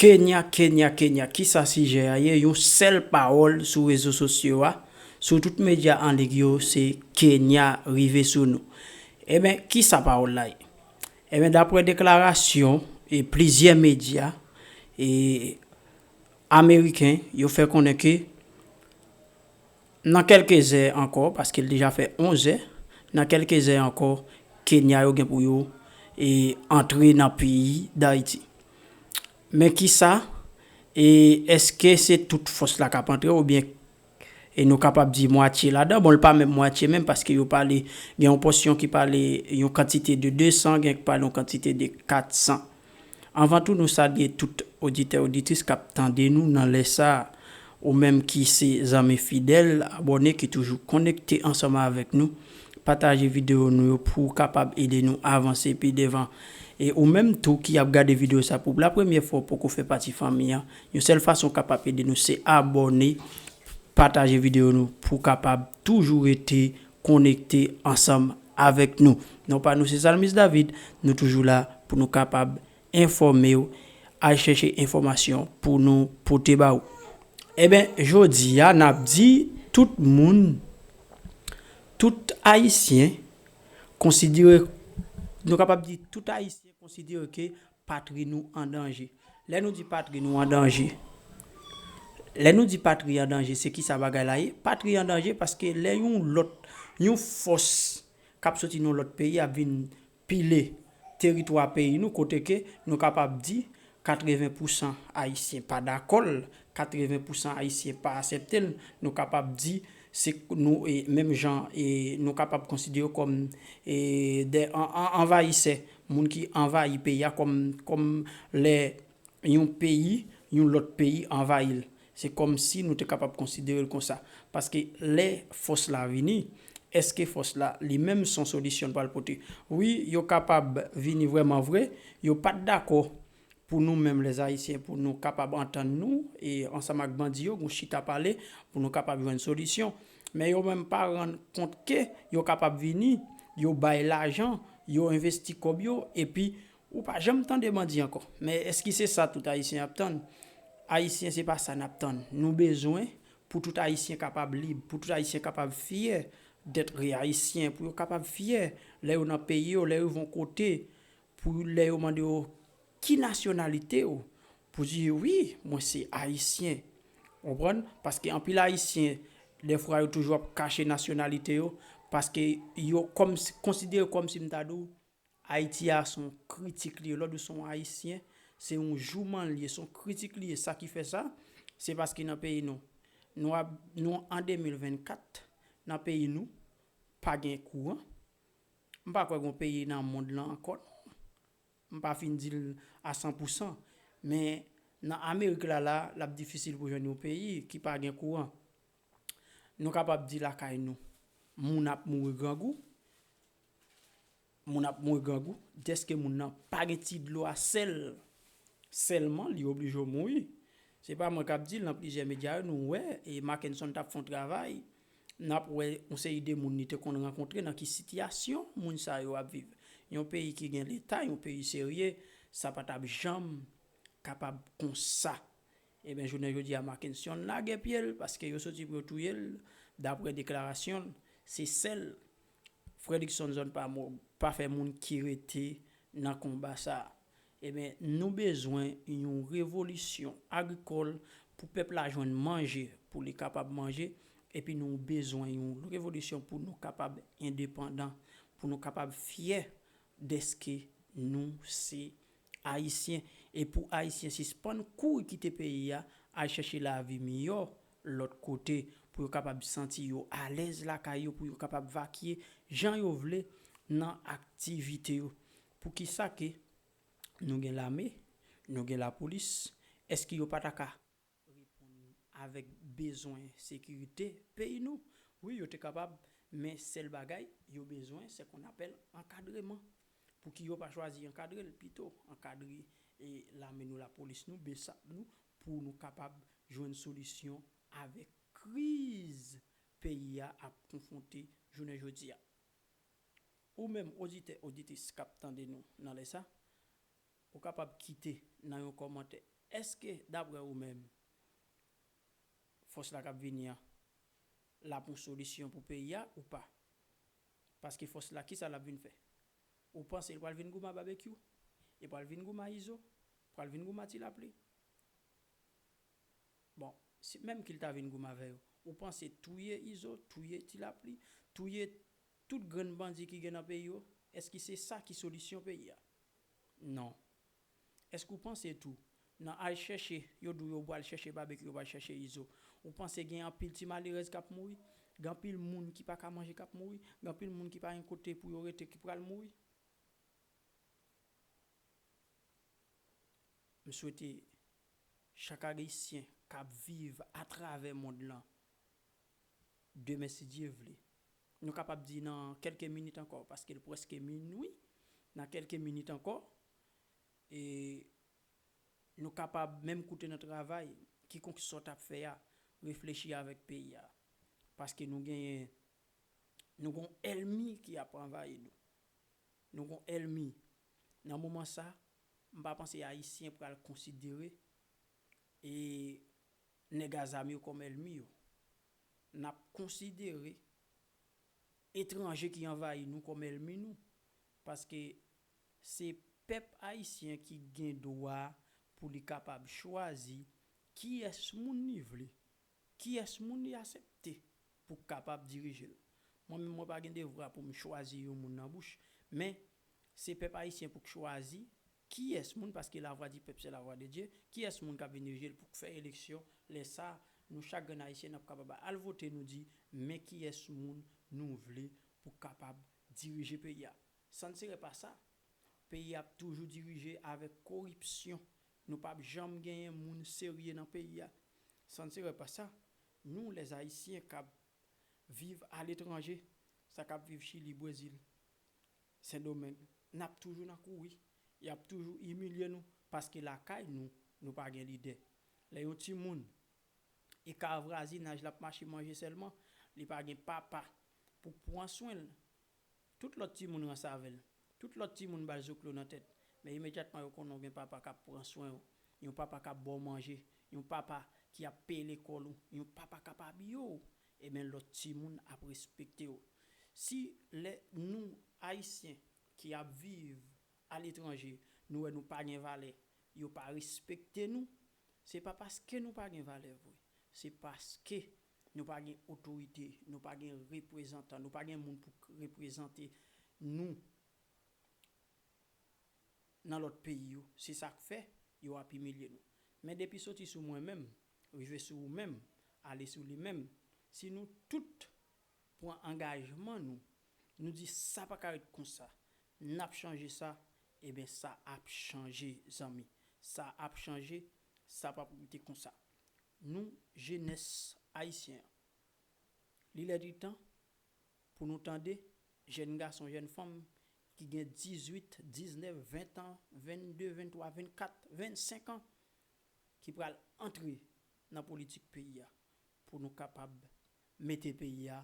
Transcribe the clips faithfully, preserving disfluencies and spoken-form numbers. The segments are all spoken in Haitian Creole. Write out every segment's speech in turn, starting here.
Kenya, Kenya, Kenya, kisa sijè a ye? Yon sèl pawòl sou rezo sosyo a, sou tout medya an liy yo, se Kenya rive sou nou. Ebyen, kisa pawòl la ye? Ebyen, daprè deklarasyon e plizyè medya e ameriken, yo fè konnen ke nan kèlke zè ankò, paske l deja fè onz è, nan kèlke zè ankò, Kenya yo gen pou yo e antre nan peyi Dayiti. Men kisa, e èske se tout fòs la k ap antre oubyen e nou kapab di mwatye ladan? Bon, l pa menm mwatye menm, paske yo pale, gen yon pòsyon ki pale yon kantite de de san, gen ki pale yon kantite de kat san. Anvan tou, nou salye tout oditè, oditris k ap tande nou nan lè sa a. Ou menm ki se zanmi fidèl, abòne ki toujou konekte ansanm avèk nou, pataje videyo nou yo pou w kapab ede nou avanse pi devan. E ou menm tou ki ap gade videyo sa pou la premyè fwa, ou poko fè pati fanmi an, yon sèl fason w kapab ede nou se abòne, pataje videyo nou pou w kapab toujou rete konekte ansanm avèk nou. Non pa nou se Salmis David, nou toujou la pou nou kapab enfòme w, al chèche enfòmasyon pou nou pote ba ou. Ebyen, jodi a, n ap di tout moun, tout Ayisyen konsidere, nou kapab di tout Ayisyen konsidere ke patri nou an danje. Lè nou di patri nou an danje, lè nou di patri an danje, se kisa bagay la ye? Patri an danje paske lè yon lòt, yon fòs k ap soti nan lòt peyi ap vin pile teritwa peyi nou, kote ke nou kapab di katreven pousan Ayisyen pa dakò l, katreven pousan Ayisyen pa aksepte l, nou kapab di se nou, e, menm jan, e, nou kapab konsidere yo kòm, e, de an- an- anvayisè, moun ki anvayi peyi a, kòm kòm lè yon peyi, yon lòt peyi anvayi l. Se kòmsi nou te kapab konsidere l konsa. Paske lè fòs la vini, èske fòs la li menm se yon solisyon l pral pote? Wi, yo kapab vini vrèman vre, yo pa t dakò pou nou menm lèzayisyen, pou nou kapab antann nou e ansanm ak bandi yo, nou chita pale pou nou kapab jwenn solisyon. Men yo menm pa rann kont ke yo kapab vini, yo bay lajan, yo envesti kòb yo, epi ou pa janm tande bandi ankò. Men èske se sa tout Ayisyen ap tann? Ayisyen, se pa sa n ap tann. Nou bezwen pou tout Ayisyen kapab lib, pou tout Ayisyen kapab fyè dèt Ayisyen, pou yo kapab fyè lè yo nan peyi yo, lè yo rive yon kote, pou lè yo mande yo ki nasyonalite w, pou di wi, mwen se Ayisyen. Konprann? Paske anpil Ayisyen, dèfwa yo toujou ap kache nasyonalite yo, paske yo kòm, konsidere kòmsi m ta di w, Ayiti a se yon kritik li ye. Lè w di w se yon Ayisyen, se yon jouman li ye, se yon kritik li ye. Sa ki fè sa, se paske nan peyi nou, nou ap, nou an de mil vennkat, nan peyi nou, pa gen kouran. M pa kwè gen peyi nan mond lan ankò, non. M pa fin di l a san pou san, men nan Amerik la, la, l ap difisil pou jwenn yon peyi ki pa gen kouran. Nou kapab di lakay nou, moun ap mouri grangou, moun ap mouri grangou, dèske moun nan pa gen ti dlo a sèl, sèlman li oblije mouri. Se pa mwen k ap di l, nan plizyè medya yo, nou wè, e Mackenson t ap fè yon travay, n ap wè yon seri de moun li te konn rankontre, nan ki sitiyasyon moun sa yo ap viv. Yon peyi ki gen leta, yon peyi serye, sa pa t ap janm kapab konsa. Ebyen, jounen jodi a, Mackenson lage pye l, paske yo soti pou yo touye l, daprè deklarasyon l, se sèl Fredrickson Zòn pa mo-, pa fè moun ki rete nan konba sa a. Ebyen, nou bezwen yon revolisyon agrikòl pou pèp la jwenn manje, pou li kapab manje, epi nou bezwen yon revolisyon pou nou kapab endepandan, pou nou kapab fyè dèske nou se Ayisyen. E pou Ayisyen sispann kouri kite peyi a, al chèche lavi miyò lòt kote, pou yo kapab santi yo alèz lakay yo, pou yo kapab vakye jan yo vle nan aktivite yo. Poukisa ke nou gen lame, nou gen lapolis, èske yo pa ta ka reponn avèk bezwen sekirite peyi nou? Wi, yo te kapab, men sèl bagay yo bezwen, se qu'on appelle ankadreman. Pou ki yo pa chwazi ankadre l, pito ankadre e lame nou, lapolis nou, besap nou, pou nou kapab jwenn solisyon avèk kriz peyi a ap konfwonte jounen jodi a. Ou menm, oditè, oditris k ap tande nou nan lè sa, ou kapab kite nan yon kòmantè Èske, daprè ou menm, fòs la k ap vini an, l ap yon solisyon pou peyi a ou pa? Paske fòs la, kisa l ap vin fè? Ou panse l pral vin goumen a Babekyou? Li pral vin goumen a Izo? Pral vin goumen a Ti Lapli? Bon, si, menm ki l ta vin goumen avè yo, ou panse touye Izo, touye Ti Lapli, touye tout grenn bandi ki gen nan peyi yo, èske se sa ki solisyon peyi a? Non. Èske ou panse tou, nan al chèche, yo di w yo pral chèche Babekyou, yo pral chèche Izo, ou panse gen anpil ti malerèz k ap mouri? Gen anpil moun ki pa ka manje k ap mouri? Gen anpil moun ki pa gen kote pou yo rete ki pral mouri? M swete chak Ayisyen k ap viv atravè mond lan, demen, si Dye vle, nou kapab di nan kèlke minit ankò, paske l prèske minwi, nan kèlke minit ankò, e nou kapab menm koute nan travay, kikonk sa w t ap fè a, reflechi avèk peyi a. Paske nou genyen, nou gon ènmi ki ap anvayi nou. Nou gon ènmi. Nan moman sa, m pa panse Ayisyen pral konsidere e nèg a zam yo kòm ènmi yo. N ap konsidere etranje ki anvayi nou kòm ènmi nou. Paske se pèp ayisyen ki gen dwa pou li kapab chwazi kiyès moun li vle, kiyès moun li aksepte pou kapab dirije l. Mwen menm, mwen pa gen devwa pou m chwazi yon moun nan bouch, men se pèp ayisyen pou k chwazi kiyès moun, paske la voix du peuple, c'est la voix de Dieu, kiyès moun k ap vin dirije l pou k fè eleksyon. Lè sa, nou chak grenn ayisyen n ap kapab al vote, nou di, men kiyès moun nou vle pou kapab dirije peyi a. Sa n sere pa sa, peyi a ap toujou dirije avèk koripsyon. Nou p ap janm genyen moun serye nan peyi a. Sa n sere pa sa, nou, lèzayisyen k ap viv aletranje, sa k ap viv Chili, Brezil, Sendomeng, n ap toujou nan kouri. Y ap toujou imilye nou, paske lakay nou, nou pa gen lidè. Lè yon timoun e ka vwazinaj l ap mache manje sèlman, li pa gen papa pou pran swen l. Tout lòt timoun ranse avè l. Tout lòt timoun ba l zoklo nan tèt. Men imedyatman yo konnen w gen papa k ap pran swen w, yon papa k ap ba w manje, yon papa ki ap peye lekòl ou, yon papa k ap abiye w, ebyen lòt timoun ap respekte w. Si lè nou, Ayisyen, ki ap viv aletranje, nou wè nou pa gen valè, yo pa respekte nou, se pa paske nou pa gen valè vre. Se paske nou pa gen otorite, nou pa gen reprezantan, nou pa gen moun pou k reprezante nou nan lòt peyi yo. Se sa k fè yo ap imilye nou. Men depi soti sou mwen menm, rive sou ou menm, ale sou li menm, si nou tout pran angajman nou, nou di sa pa ka ret konsa, n ap chanje sa, ebyen sa ap chanje, zanmi. Sa ap chanje, sa p ap rete konsa. Nou, jenès ayisyen an, li lè li tan pou nou tande jèn gason, jèn fanm ki gen dizuit, diznèf, ven an, venn de, venntwa, vennkat, vennsenk an, ki pral antre nan politik peyi a pou nou kapab mete peyi a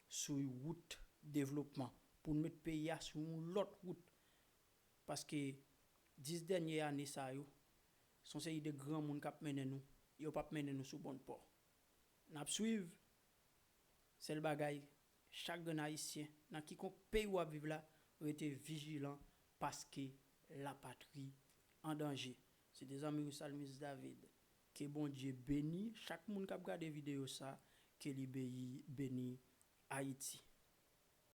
sou wout devlopman, pou nou met peyi a sou yon lòt wout. Paske dis dènye ane sa yo, se yon seri de granmoun k ap mennen nou, yo p ap mennen nou sou bòn pò. N ap swiv, sèl bagay, chak grenn ayisyen, nan kikonk peyi w ap viv la, rete vijilan, paske lapatri an danje. Se te zanmi w Salmis David. Ke Bondye beni chak moun k ap gade videyo sa, ke li beyi, beni Ayiti.